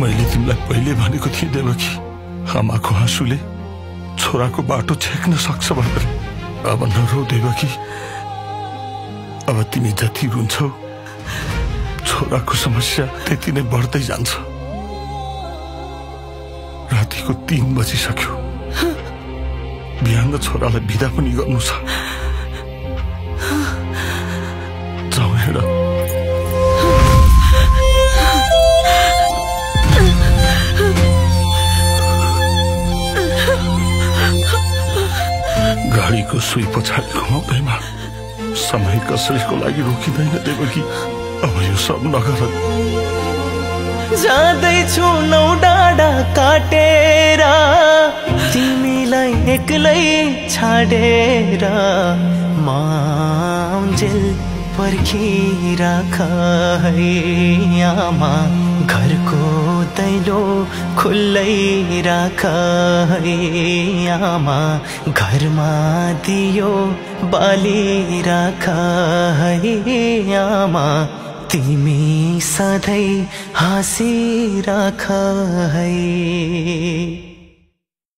मैले तिमीलाई पहिले भनेको थिएँ देवकी, आमाको आँसुले छोराको बाटो छेक्न सक्छ भनेर। अब नरो देवकी, अब तिमी जति रुन्छौ छोराको समस्या त्यति नै बढ्दै जान्छ। रातिको 3 बजिसक्यो, बिहान छोरालाई बिदा पनि गर्नु छ। जाऊ हेर। गाडीको सुई पछाडि घुमाउँदैमा समय कसैको लागि रोकिँदैन देवकी। अब यो सब नगर। जाँदैछु 9 डाँडा काटेर, तिमीलाई एक्लै छाडेर। माउन्जेल पर्खिराख है आमा, घरको दैलो खुल्लै राख है आमा, घरमा दियो बालिराख है आमा, तिमी सधैँ हाँसिराख है।